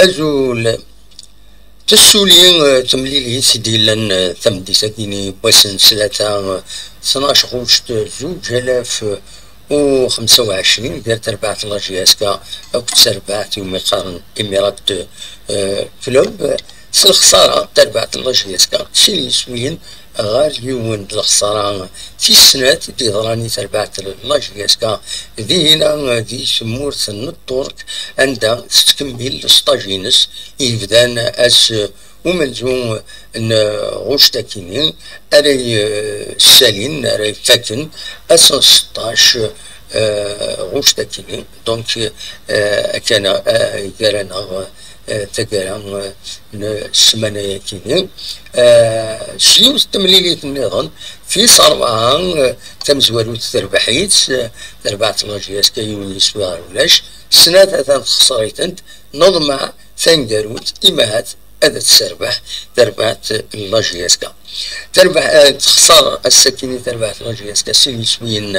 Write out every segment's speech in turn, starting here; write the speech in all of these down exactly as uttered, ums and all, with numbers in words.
Azul. Tessuli, eh, temlilit i d-yellan, eh, tameddit-agi-nni n wass n ttlata, eh, tnac ɣuct, eh, zuǧ alaf, eh, u xemsa u ɛecrin, gar terbaɛt n la J S K akked terbaɛt iwumi qqaren Emirat, eh, Club, eh, s lexsara n terbaɛt n la J S K, sin yiswiyen ɣer yiwen d lexsara tis snat d-yeḍran i terbaɛt n la J S K dihina di tmurt n Ṭṭurk, anda tettkemmil sṭaj-ines yebdan ass umenzu n ɣuct akini ara yessalin, ara ifaken ass n seṭṭac, eh, ɣuct akini. Donc, eh, akken, eh, gar-aneɣ, eh, taggara, eh, n ssmana-yakini, eh, s yiwet n temlilit nniḍen, tis rebɛa, eh, tamezwarut terbeḥ-itt, eh, terbaɛt n la J S K yiwen yiswi ɣer ulac, snat atan texṣer-itent, neḍmeɛ taneggarut, imahat ad tt-terbeḥ terbaɛt n la J S K. Terbeḥ, eh, texṣer ass-akini terbaɛt n la J S K sin yiswiyen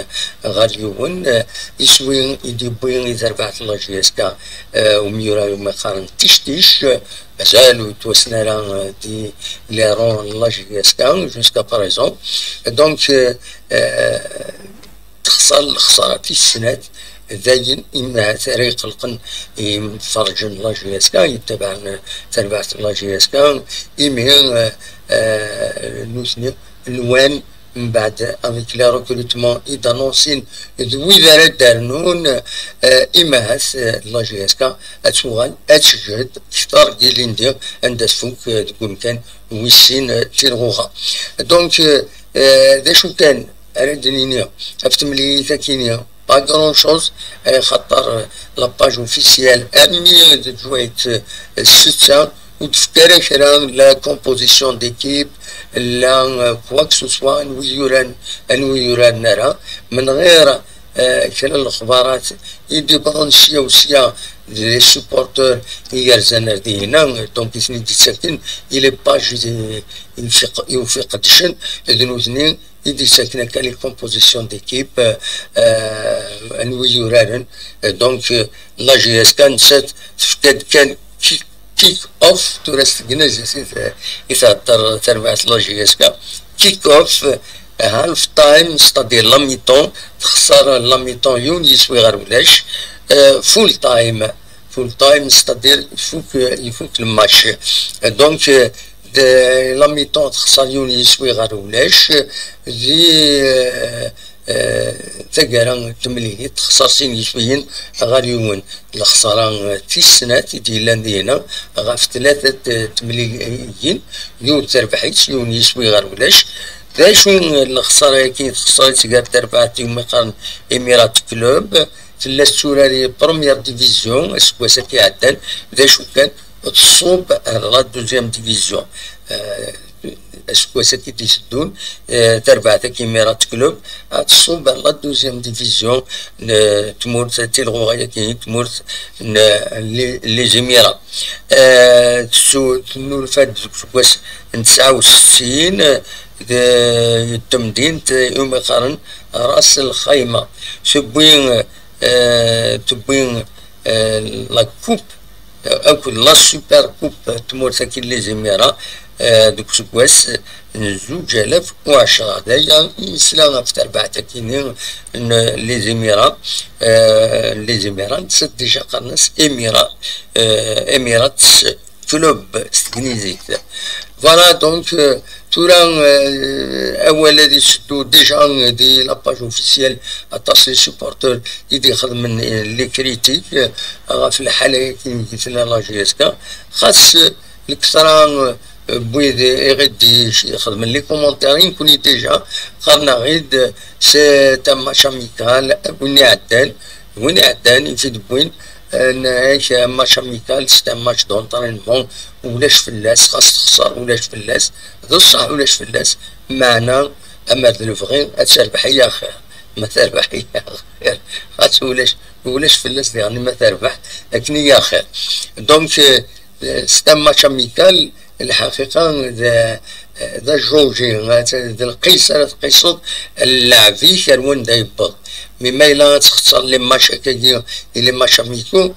ɣer yiwen, eh, iswi i d-yewwi i terbaɛt n la J S K, eh, umyura umi qqaren Tictic, eh, mazal ur yettwassen ara, eh, di les rangs n la J S K jusqu'à présent. Donc, eh, eh, texṣer lexsara tis snat, d ayen imahat ara iqelqen imferrǧen n la J S K, yettabaɛen tarbaɛt n la J S K, imi, eh, eh, nutni nwan mbeɛd avec les recrutements i d-annoncin d wid ara d-rnun, eh, imahat, eh, la J S K ad tuɣal ad tejhed kter deg ilindi anda tfuk, eh, deg umkan wis sin, eh, tilɣuɣa. Donc, eh, eh, d acu kan ara d-nini ɣef temlilit-akini, pas grand chose, eh, xaṭer, eh, la page officielle armi d tejwayt, eh, ssetta ur d-tefka ara kra la composition d'équipe, la, eh, quoi que ce soit, anwi yuran, anwi yuraren ara, menɣir, eh, kra n lexbarat i d-iwwḍen sya u sya d les supporters i yerzan ar dihina, donc i ten-id-yettaken i les pages i Ufiq Qedcen, d nutni i d-yettaken akka les compositions d'équipe, euh, anwi yuraren. Euh, donc, euh, la J S K nettat tefka-d kan kick, kick off, tura s tegnizit i t-, i thedder terbaɛt la J S K. Kick off, euh, half time, c'est-à-dire la mi-temps, texṣer la mi-temps yiwen yiswi ɣer ulac. Euh, full time, full time, c'est-à-dire ifuk, ifuk le match. Euh, donc, euh, de la mi-temps texṣer yiwen yiswi ɣer ulac, di, eh, eh, taggara n temlilit texṣer sin yiswiyen ɣer yiwen. Lexsara, eh, tis snat i d-yellan dihina ɣef tlata t-, temliliyin, yiwen terbeḥ-itt, yiwen yiswi ɣer ulac. D acu n lexsara-agi texṣer-itt gar terbaɛt iwumi qqaren Emirat Club, tella tetturar i première division aseggas-agi iɛeddan, d acu kan, teṣṣub ar la deuxième division. Euh, aseggas-agi d-iteddun, euh, tarbaɛt-agi Emirat Club, ad teṣṣub ar la deuxième division n tmurt tilɣuɣa-agi, tmurt n les, les Émirats. Euh, tessu-, tennulfa-d deg useggas n tesɛa u settin, euh, d temdint iwumi qqaren Ras El Xayma. Tewwi, euh, tewwi, euh, la coupe, euh, akked la Super Coupe n tmurt-agi n les Émirats, euh, deg useggas n zuǧ alaf u ɛecra. D aya i nesla ɣef terbaɛt-agi-nni n les Émirats, euh, les Émirats, netta déjà qqaren-as Émirats, euh, Emirates Club s tegnizit. Voilà, donc, euh, tura, euh, awal ad iseddu déjà, euh, di la page officielle, aṭas les supporters i d-ixedmen, euh, les critiques, euh, ɣef lḥala-agi i tella la J S K. Xas, euh, lektra, euh, n wid i ɣ-d-ixedmen les commentaires, i nekkni déjà qqaren-aɣ-id, euh, c'est un match amical, win iɛeddan, win iɛeddan, i t-id-wwin, euh, nnan-ak, euh, match amical, c'est un match d'entraînement, ulac fell-as, xas texṣer, ulac fell-as, d ṣṣeḥ, ulac fell-as, meɛna, ama d lebɣi, ad terbeḥ i axir, ma terbeḥ i axir, xas ulac, ulac fell-as diɣen ma terbeḥ, akken i axir. Donc, euh, c'est un match amical, lḥaqiqa d, d ajuji, d lqis ara tqiseḍ llaɛb-ik ar wanda yewweḍ. Mi ma yella ad txeṣṣer les matchs akkagi, i les matchs amicaux,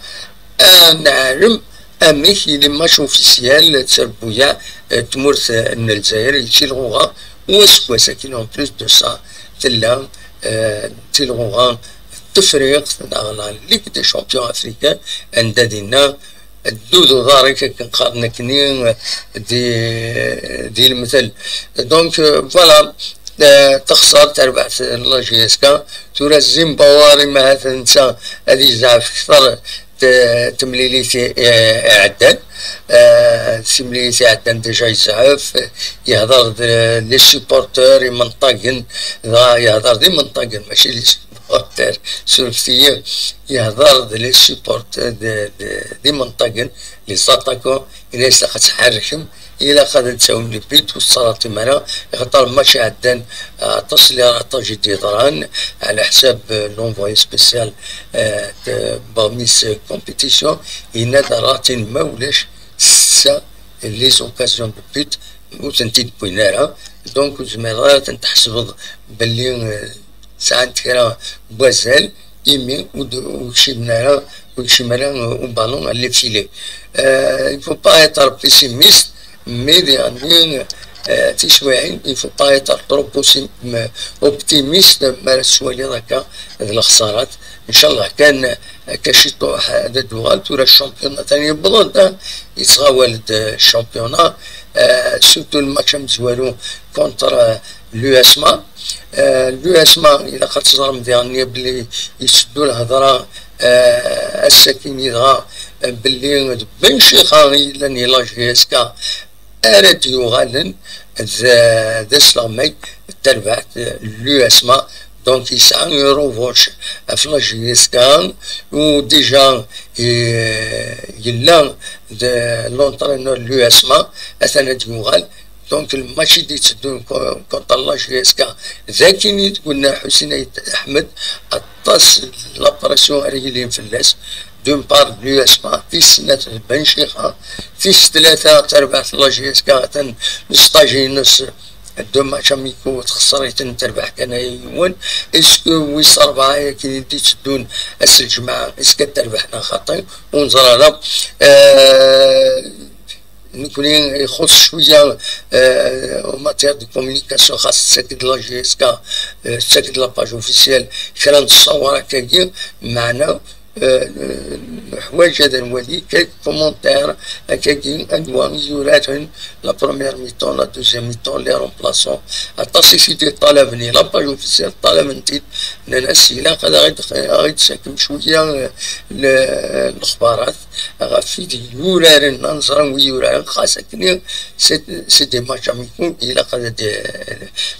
ad neɛlem Amek yili match officiel d trebbuyaɛ, eh, tmurt, eh, n Lezzayer, yettilɣuɣa, u aseggas-agi, en plus de ça, tella, eh, d tilɣuɣa n Tefriqt, neɣ la Ligue des Champions Africains, anda dinna ddu d uḍar-ik, akken qqaren akkenni, eh, di, di lemtel. Donc, eh, voilà, eh, texṣer, terbeḥ la J S K, tura Zimbawari, ma ha-t-a netta ad yezɛef kter, t-, temlilit i, i, iɛeddan. Eh, timlilit iɛeddan déjà yezɛef, yehder d les supporters imenṭagen, dɣa yehder d imenṭagen, mačči d les supporters, surfet-iyi, yehder d les supporters, d, d, d imenṭagen, les attaquants, yenna-yas ilaq ad tḥerrkem, ilaq ad d-tawim les buts, ur tettalaṭim ara, axaṭer match iɛeddan, eh, aṭas n les ratages i d-yeḍran, ɛla ḥsab, eh, l'envoyé spécial, eh, de Burmese Competition, yenna-d rratin ma ulac setta les occasions de but ur tent-id-wwin ara, donc ur tezmireḍ ara ad ten-tḥesbeḍ belli, eh, sɛant kra n wazal, imi ur d-, ur kcimen ara, ur kcim ara, eh, ubalun ar les filets. Eh, il faut pas être pessimiste, mais diɣenni, eh, tiswiɛin, il faut pas être trop possi-, optimiste, mi ara tettwaliḍ akka d lexsarat. Ncallah kan akka ciṭuḥ ad d-tuɣal. Tura championnat tani yewweḍ-d, yettɣawal-d championnat, eh, surtout le match amezwaru contre, eh, l'U S M A. Eh, l'U S M A, ilaq ad teẓrem diɣenni belli yetteddu lhedra, eh, ass-agi dɣa, eh, belli d Ben Chixa i yellan i la J S K ara d-yuɣalen d, d asleɣmay n terbaɛt, eh, l'U S M A. Donc yesɛa une revanche ɣef la J S K, u déjà, eh, yella d l'entraîneur n l'U S M A, atan ad d-yuɣal. Donc le match i d-itteddun co-, contre la J S K, d akken i d-yenna Ḥusin Ayt Ḥmed, aṭas n la pression ara yilin fell-as. D'une part, l'U S M A, tis snat d Ben Chixa, tis tlata terbaɛt la J S K, atan le stage-ines deux matchs amicaux, texṣer-iten, terbeḥ kan ay yiwen. Est-ce que wis rebɛa akken i d-itteddun ass n lǧemɛa, est-ce que ad terbeḥ neɣ xaṭi? Ur neẓri ara. Euh, Nekkni ixuṣ cwiya, euh, en matière de communication, xas tettak-d la J S K, euh, tettak-d la page officielle, kra n ṣṣawar akkagi, meɛna, euh, neḥwaǧ ad nwali quelques commentaires akkagi, anwa i yuraren la première mi-temps, la deuxième mi-temps, les remplaçants. Aṭas i t-id-yeṭṭalaben, la page officielle ṭṭalaben-t-id, nnan-as ilaq ad aɣ-id-, aɣ-id-tessakem cwiya, euh, le-, lexbarat ɣef wid yuraren, ad nẓer anwi yuraren, xas akken c'est, c'est des matchs amicaux, ilaq ad, ad,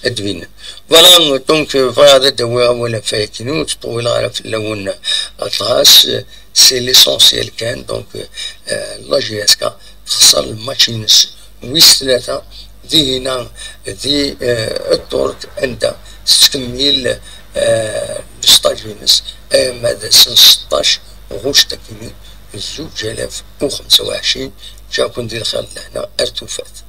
ad d-binen. Voilà, donc, euh, bɣiɣ ad d-awiɣ awal ɣef wakken, ur ttṭewwileɣ ara fell-awen aṭas, c'est l'essentiel kan. Donc, euh, la J S K texṣer le match-ines wis tlata, dihina di, euh, Ṭṭurt, anda tettkemmil, euh, le stage-ines, ama d ass n seṭṭac ɣuct akkenni zuǧ alaf u xemsa u ɛecrin. Ǧǧiɣ-ken di lxir d lehna, ar tufat.